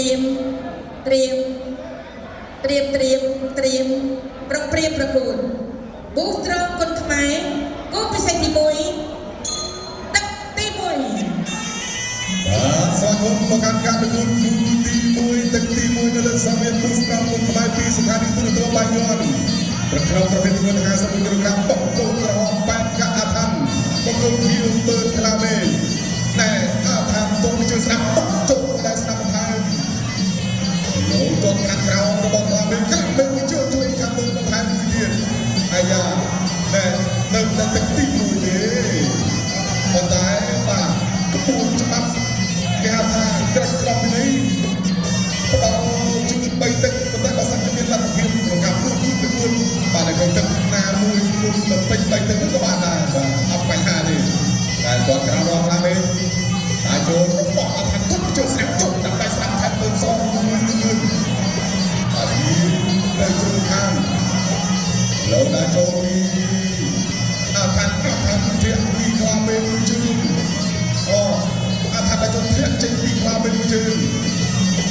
ត្រៀមត្រៀមត្រៀមត្រៀមត្រៀមប្រុងប្រៀបប្រកួតប៊ូស្ត្រងគុនខ្មែរគូពិសេសទី1ទឹកទី1 បាទស្វាគមន៍មកកាន់ការប្រកួតគូទី1ទឹកទី1នៅលើសង្វៀនប៊ូស្ត្រងគុនខ្មែរពីស្ថានីយ៍ទូរទស្សន៍បាយ័នប្រក្នុងប្រភេទទម្ងន់51គីឡូក្រាមបង្គោលក្រហមបែបកាអាថាន់បង្គោលខៀវពើក្លាមេណែអាថាន់ទុំជើងស្ដាប់បុកជុកដែលស្ដាប់បន្ថែមលោកទាត់ខាងក្រោមរបស់ក្លាមេក្លាមេមួយជើងជួយខាងលើបន្ថែមមួយទៀតអាយ៉ាណែនៅតែទឹកទី1ទេប៉ុន្តែបាទកម្ពុជាច្បាប់គេហៅថាក្រិចក្របវិន័យផ្ដល់ជូន3ទឹកប៉ុន្តែបើសិនជាមានលទ្ធភាពក្នុងការพูดគូប្រកួតបាទនៅក្នុងទឹកណាមួយមុនបំពេញ3ទឹកនោះក៏បានដែរបាទអត់បញ្ហាទេតែគាត់ក្រៅរងឡាមេតែចូលរបស់អត់ថាទុកចូលស្រាប់ជុំដើម្បីស្រាប់ថែមមើលសងមួយលឿនបាទនៅជ្រុងខាងលោកដល់ចូលពីអាថាន់អាថាន់ធាក់ពីក្លាមេមួយជើងអូអាថាន់ដល់ចូលធាក់ចេញពីក្លាមេមួយជើង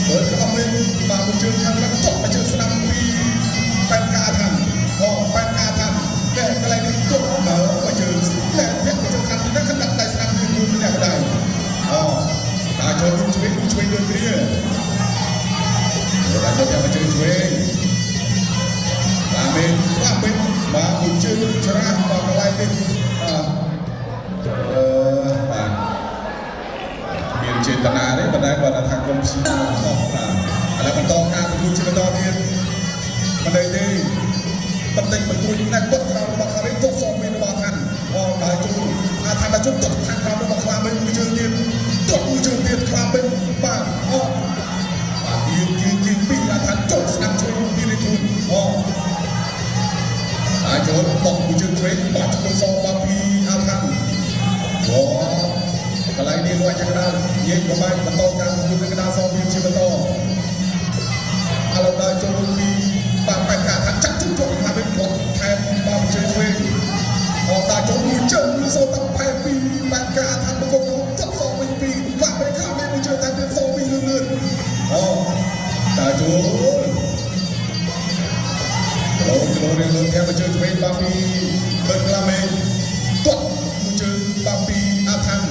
បើក្លាមេបាទមួយជើងខាងឡើងទាត់មួយជើងស្ដាំពីបែបកាអាថាន់អូបែបកាអាថាន់តែកន្លែងនេះទាត់ដល់មួយជើងតែធាក់មួយជើងស្ដាំពីនេះកណ្ដាប់ដៃស្ដាំពីមួយម្នាក់ដែរអូដល់ចូលលុកឆ្វេងលុកឆ្វេងដូចគ្នាដល់ចូលតែមួយជើងឆ្វេង ឡាមេឡាមេបាទមួយជើងច្រាស់បាទកន្លែងនេះបាទអឺបាទមានចេតនាទេប៉ុន្តែគាត់ថាគុំព្យាយាមខុសបាទឥឡូវបន្តការប្រកួតជាបន្តទៀតមិនទេទេបន្តិចបន្តួចណាស់ទាត់ក្រោមរបស់ខ្លាមេទាត់សងមានរបស់ឋានអងដល់ជួអាឋានដល់ជួទាត់ខាងក្រោមរបស់ខ្លាមេមួយជើងទៀតទាត់មួយជើងទៀតខ្លាមេបាទអបាទយឺយឺយឺពីអាឋានចុះស្ដាប់ជួយពីនេះធូនអ ហើយចូលបុកមួយជើងឆ្វេងបាក់ជង្គង់សងបាពីអាថាន់វកន្លែងនេះលួចយ៉ាងកណ្ដាលញែកបំបែកបន្តការប្រកួតនៅកណ្ដាលសងវាជាបន្តឥឡូវដល់ចូលពីបាទបែកការថាចាក់ជុំជាប់ខាងវិញគាត់ថែមបាក់ជើងឆ្វេងអត់ដល់ចូលមួយជើងសូតាផែពីបែកការថាបកគោចាក់សងវិញពីខ្លាប់វិញខ្លាប់វិញមួយជើងថែមទៀតសងវិញលឿនលឿនអូតើចូល លោកលោករៀងលោកធាមកជើងឆ្វេងបាពីបិទក្លាមេទាត់មួយជើងបាពីអាថាន់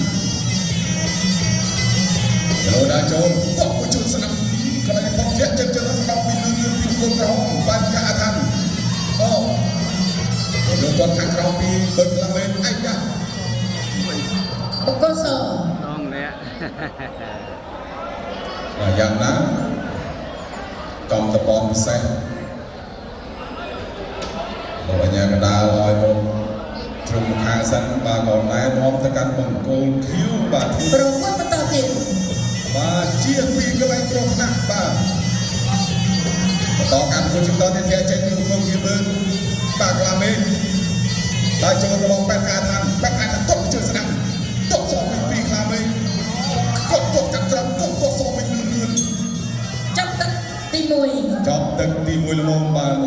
លោកដល់ចូលទាត់មួយជើងស្នាប់កន្លែងផុតធាក់ជើងជើងស្នាប់ពីលឿនលឿនពីកូនក្រហមបានកាអាថាន់អូលោកទាត់ខាងក្រោមពីបិទក្លាមេអៃយ៉ា បង្គោលស ដងម្នាក់ យ៉ាងណាកំតពងពិសេសលោកអញ្ញាកដាលឲ្យមកជ្រុំខាងសិនបាទក៏ណែនាំទៅកាន់បង្គោលខៀវបាទ ប្រកួតបន្តទៀត បាទជាពីកន្លែងគ្រោះថ្នាក់បាទបន្តការប្រកួតជំនាញទៀតចេញពីបង្គោលខៀវមើលបាទក្លាមេដល់ចូលរបស់បែបការថាបែបការថាទាត់ជើងស្ដាំទាត់សងវិញពីក្លាមេកត់ទាត់កាត់ត្រង់ទាត់ទាត់សងវិញលឿនលឿន ចាប់ទឹកទី1 ចប់ទឹកទី1ល្មមបាទ។